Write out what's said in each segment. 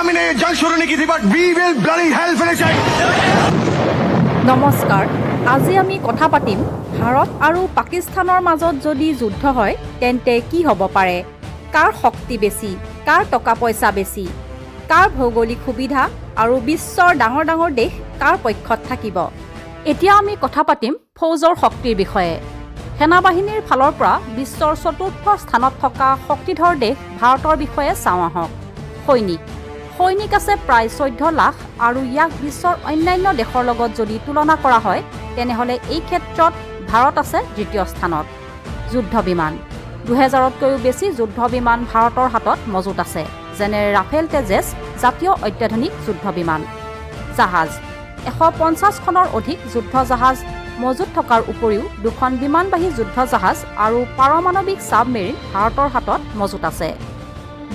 Army ने ये जंग शुरू नहीं की थी, but we will bloody hell finish it. নমস্কাৰ। আজি আমি কথা পাতিম, ভাৰত আৰু পাকিস্তানৰ মাজত যদি যুদ্ধ হয় তেন্তে কি হ'ব পাৰে, কাৰ শক্তি বেছি, কাৰ টকা পইচা বেছি, কাৰ ভৌগোলিক সুবিধা আৰু বিশ্বৰ ডাঙৰ ডাঙৰ দেশ কাৰ পক্ষত থাকিব। এতিয়া আমি কথা পাতিম ফৌজৰ শক্তিৰ বিষয়ে। সেনাবাহিনীৰ ফালৰ পৰা বিশ্বৰ চতুৰ্থ স্থানত থকা শক্তিধৰ দেশ ভাৰতৰ বিষয়ে চাওঁ আহক। সৈনিক সৈনিক আছে প্ৰায় 14 লাখ আৰু ইয়াক বিশ্বৰ অন্যান্য দেশৰ লগত যদি তুলনা কৰা হয়, তেনেহ'লে এই ক্ষেত্ৰত ভাৰত আছে দ্বিতীয় স্থানত। যুদ্ধ বিমান: 2000তকৈও বেছি যুদ্ধ বিমান ভাৰতৰ হাতত মজুত আছে, যেনে ৰাফেল, তেজেছ জাতীয় অত্যাধুনিক যুদ্ধ বিমান। জাহাজ: 150খনৰ অধিক যুদ্ধ জাহাজ মজুত থকাৰ উপৰিও দুখন বিমানবাহী যুদ্ধ জাহাজ আৰু পাৰমাণৱিক ছাবমেৰিন ভাৰতৰ হাতত মজুত আছে।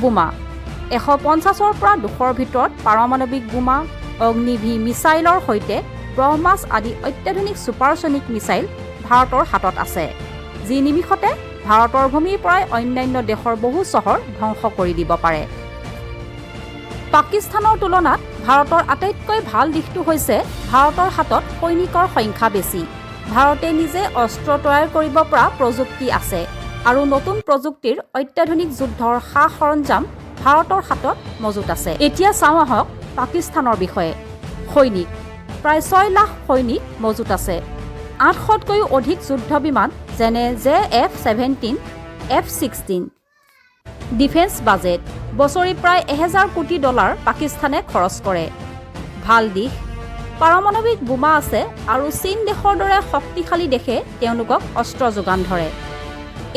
বোমা: 150ৰ পৰা 200ৰ ভিতৰত পাৰমাণৱিক বোমা, অগ্নি ভি মিছাইলৰ সৈতে ব্ৰহ্মাছ আদি অত্যাধুনিক ছুপাৰছনিক মিছাইল ভাৰতৰ হাতত আছে, যি নিমিষতে ভাৰতৰ ভূমিৰ পৰাই অন্যান্য দেশৰ বহু চহৰ ধ্বংস কৰি দিব পাৰে। পাকিস্তানৰ তুলনাত ভাৰতৰ আটাইতকৈ ভাল দিশটো হৈছে ভাৰতৰ হাতত সৈনিকৰ সংখ্যা বেছি। ভাৰতে নিজে অস্ত্ৰ তৈয়াৰ কৰিব পৰা প্ৰযুক্তি আছে আৰু নতুন প্ৰযুক্তিৰ অত্যাধুনিক যুদ্ধৰ সা সৰঞ্জাম ভাৰতৰ হাতত মজুত আছে। এতিয়া চাওঁ আহক পাকিস্তানৰ বিষয়ে। সৈনিক: প্ৰায় 6 লাখ সৈনিক মজুত আছে। 800তকৈও অধিক যুদ্ধ বিমান, যেনে JF-17, F-16। Defence budget: বছৰি প্ৰায় 1000 কোটি ডলাৰ পাকিস্তানে খৰচ কৰে। ভাল দিশ: পাৰমাণৱিক বোমা আছে আৰু চীন দেশৰ দৰে শক্তিশালী দেশে তেওঁলোকক অস্ত্ৰ যোগান ধৰে।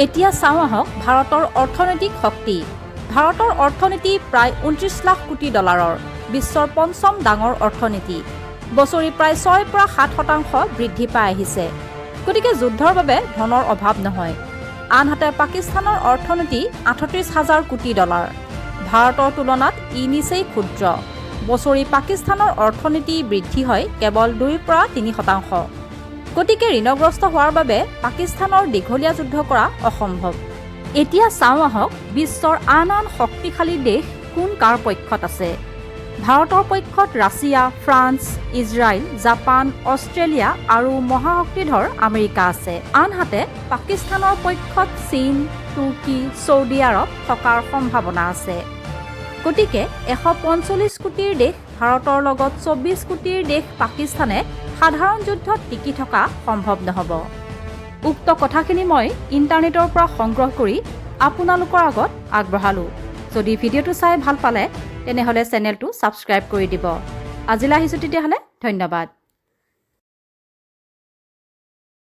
এতিয়া চাওঁ আহক ভাৰতৰ অৰ্থনৈতিক শক্তি। ভাৰতৰ অৰ্থনীতি প্ৰায় 29 লাখ কোটি ডলাৰৰ, বিশ্বৰ পঞ্চম ডাঙৰ অৰ্থনীতি। বছৰি প্ৰায় 6ৰ পৰা 7% বৃদ্ধি পাই আহিছে। গতিকে যুদ্ধৰ বাবে ধনৰ অভাৱ নহয়। আনহাতে পাকিস্তানৰ অৰ্থনীতি 38 হাজাৰ কোটি ডলাৰ। ভাৰতৰ তুলনাত ই নিচেই ক্ষুদ্ৰ। বছৰি পাকিস্তানৰ অৰ্থনীতি বৃদ্ধি হয় কেৱল 2ৰ পৰা 3%। গতিকে ঋণগ্ৰস্ত হোৱাৰ বাবে পাকিস্তানৰ দীঘলীয়া যুদ্ধ কৰা অসম্ভৱ। এতিয়া চাওঁ আহক বিশ্বৰ আন আন শক্তিশালী দেশ কোন কাৰ পক্ষত আছে। ভাৰতৰ পক্ষত Russia, France, Israel, Japan, Australia আৰু মহাশক্তিধৰ আমেৰিকা আছে। আনহাতে পাকিস্তানৰ পক্ষত চীন, তুৰ্কী, ছৌদি আৰৱ থকাৰ সম্ভাৱনা আছে। গতিকে 145 কোটিৰ দেশ ভাৰতৰ লগত 24 কোটিৰ দেশ পাকিস্তানে সাধাৰণ যুদ্ধত টিকি থকা সম্ভৱ নহ'ব। উক্ত কথাখিনি মই ইণ্টাৰনেটৰ পৰা সংগ্ৰহ কৰি আপোনালোকৰ আগত আগবঢ়ালোঁ। যদি ভিডিঅ'টো চাই ভাল পালে, তেনেহ'লে চেনেলটো ছাবস্ক্ৰাইব কৰি দিব। আজিলৈ আহিছোঁ তেতিয়াহ'লে, ধন্যবাদ।